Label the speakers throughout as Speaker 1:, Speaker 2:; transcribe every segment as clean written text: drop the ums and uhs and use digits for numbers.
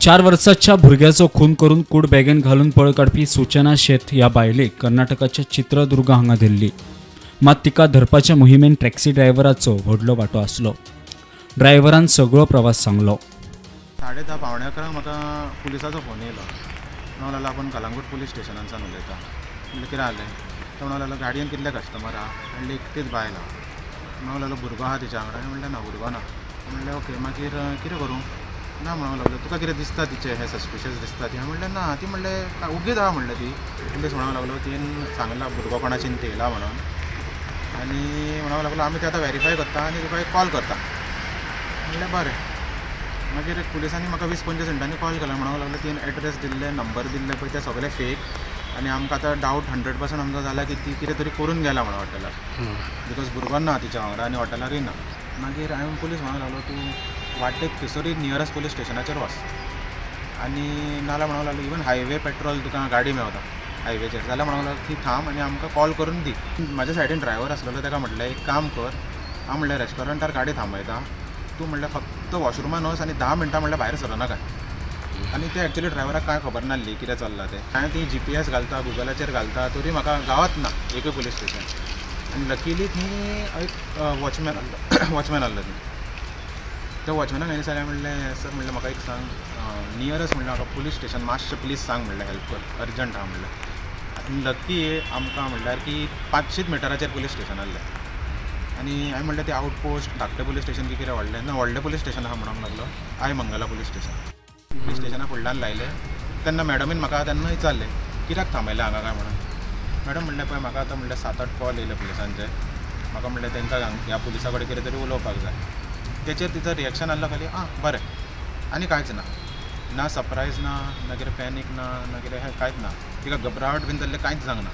Speaker 1: 4 वर्साच्या भुरग्याचो खून करून कूड बॅगेन घालून पळ काडपी सूचना शेत ह्या बायलेक कर्नाटकाच्या चित्रदुर्गा हांगा धरली। मात तिका धरपाच्या मोहिमेन टॅक्सी ड्रायव्हराचो व्हडलो वांटो आसलो। ड्रायव्हरान सगळो प्रवास सांगलो।
Speaker 2: 10:30 10:45 म्हाका पुलिसाचो फोन येयलो। म्हणूंक लागलो आपूण कलंगूट पुलीस स्टेशनांतल्यान उलयता। म्हणलें कितें जालें? तो म्हणूंक लागलो गाडयेन कितले कस्टमर आहा? म्हणलें एकटीच बायल आहा। म्हणूंक लागलो भुरगो आहा तिच्या वांगडा? म्हणलें ना भुरगो ना। म्हणलें ओके मागीर कितें करूं? ना म्हणूंक लागलो तुका कितें दिसता तिचें हें सस्पिशियस दिसता ती? म्हणलें ना। ती म्हणलें ओगीच आहा म्हणलें ती। पुलीस म्हणूंक लागलो तिणें सांगलां भुरगो कोणाचेन थेयला म्हणून आनी म्हणूंक लागलो आमी तें आतां वेरीफाय करता आनी तुका एक कॉल करता। म्हणलें बरें। मागीर पुलिसांनी म्हाका 20-25 मिनटांनी कॉल केलो। म्हणूंक लागलो तिणें एड्रेस दिल्ले नंबर दिल्ले पळय ते सगळे फेक आनी आमकां आतां डावट 100% आमकां जाला की ती कितें तरी करून गेला म्हणून हॉटेलार, because भुरगो ना तिच्या वांगडा आनी हॉटेलारूय ना। मागीर हांवें पुलीस म्हणूंक लागलो तूं वाटेक खंयसरूय नियरस्ट पुलीस स्टेशनाचेर वच आनी नाल्यार म्हणूंक लागलो इवन हायवे पेट्रोल तुका गाडी मेवता हायवेचेर जाल्यार म्हणूंक लागलो ती थांब आनी आमकां कॉल करून दी। म्हाज्या सायडीन ड्रायव्हर आसलेलो ताका म्हटलें एक काम कर, हांव म्हणलें रेस्टॉरंटार गाडी थांबयता, तूं म्हणलें फक्त वॉशरुमान वच आनी 10 मिनटां म्हणल्यार भायर सरनाका। आनी ते एक्चुअली ड्रायव्हराक कांय खबर नासली कितें चल्लां तें। हांवें ती GPS घालता गुगलाचेर घालता तरी म्हाका गावत ना एकूय पुलीस स्टेशन। आनी लकीली थंय एक वॉचमॅन आसलो वॉचमॅन आसलो थंय। त्या वॉचमॅनाक हांवें विचारलें म्हणलें सर म्हणलें म्हाका एक सांग नियरस्ट म्हणलें म्हाका पुलीस स्टेशन मातशें प्लीज सांग म्हणलें हेल्प कर अर्जंट आहा म्हणलें। आनी लकी आमकां म्हणल्यार की 500 मिटराचेर पुलीस स्टेशन आसलें। आनी हांवें म्हणलें तें आउट पोस्ट धाकटें पुलीस स्टेशन की कितें व्हडलें ना व्हडलें पुलीस स्टेशन आहा म्हणूंक लागलो I Mangala police station. Police स्टेशना फुडल्यान लायलें तेन्ना मॅडमीन म्हाका तेन्ना विचारलें कित्याक थांबयलें हांगा काय म्हणून। मॅडम म्हणलें पळय म्हाका आतां म्हणलें 7-8 कॉल येयले पुलिसांचे, म्हाका म्हणलें तांकां ह्या पुलिसा कडेन कितें तरी उलोवपाक जाय। तेचेर तिचो रिएक्शन आसलो खाली आं बरें आनी कांयच ना, ना सरप्रायज ना, ना कितें पॅनीक ना, ना कितें हें कांयच ना, तिका घबरावट बीन जाल्लें कांयच जावंक ना,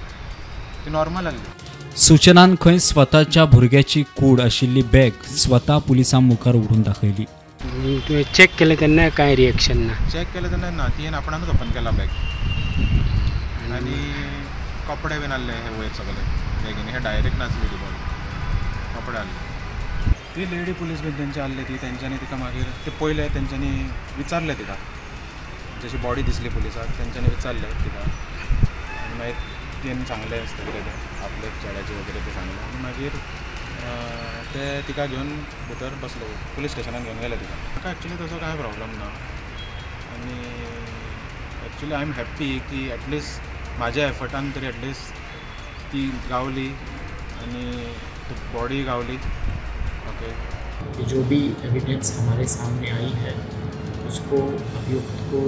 Speaker 2: ती नॉर्मल आसली।
Speaker 1: सूचनान खंय स्वताच्या भुरग्याची कूड आशिल्ली बॅग स्वता पुलिसां मुखार उगडून दाखयली।
Speaker 3: तुवें चॅक केलें तेन्ना कांय रिएक्शन ना?
Speaker 2: चॅक केलें तेन्ना ना, तिणें आपणानूच ओपन केला बॅग आनी कपडे बीन आसले हे वयर सगळे बॅगीन, हे डायरेक्ट नासली ती बॉडी, कपडे आसले। ती लेडी पुलीस बीन तेंची आसली ती तेंच्यांनी तिका मागीर ते पयले तेंच्यांनी विचारलें तिका, जशी बॉडी दिसली पुलिसाक तेंच्यांनी विचारलें तिका आनी मागीर तिणें सांगलें आसता कितें तें आपले चेड्याचें वगैरे तें सांगलें आनी मागीर ते तिका घेवन भितर बसले पुलीस स्टेशनान घेवन गेले तिका। म्हाका एक्चुली तसो कांय प्रॉब्लम ना आनी एक्चुली I am happy की एटलिस्ट म्हाज्या एफर्टान तरी एटलिस्ट ती गावली आनी बॉडी गावली। ओके,
Speaker 4: जो भी एविडेंस हमारे सामने आई है उसको अभियुक्त को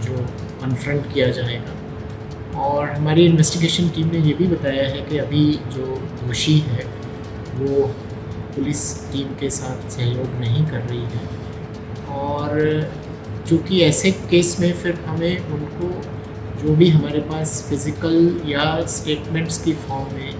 Speaker 4: जो कन्फ्रंट किया जाएगा और हमारी इन्वेस्टिगेशन टीम ने ये भी बताया है कि अभी जो दोषी है वो पुलिस टीम के साथ सहयोग नहीं कर रही है और चूँकि ऐसे केस में फिर हमें उनको जो भी हमारे पास फिज़िकल या स्टेटमेंट्स की फॉर्म में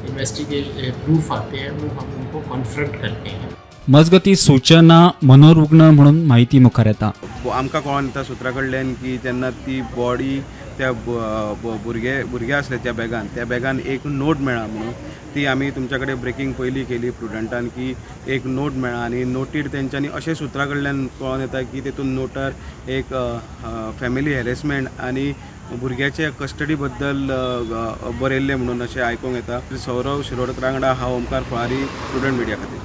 Speaker 4: इन्वेस्टिगेट प्रूफ आते हैं वो हम उनको कॉन्फ्रंट करते हैं।
Speaker 1: मजगती सूचना मनोरुग्ण म्हणून माहिती मुखार येता।
Speaker 5: आमकां कळोन येता सुत्रा कडल्यान की जेन्ना ती बॉडी त्या भुरगे आसले त्या बॅगान, त्या बॅगान एक नोट मेळ्ळा म्हणून ती आमी तुमच्या कडेन ब्रेकींग पयलीं केली प्रुडंटान की एक नोट मेळ्ळा आनी नोटीर तेंच्यांनी अशें सुत्रा कडल्यान कळोन येता की तेतून नोटार एक फॅमिली हॅरेसमेंट आनी भुरग्याचे कस्टडी बद्दल बरयल्लें म्हणून अशें आयकूंक येता। सौरव शिरोडकर वांगडा हांव ओमकार फळारी, प्रुडंट मिडिया खातीर।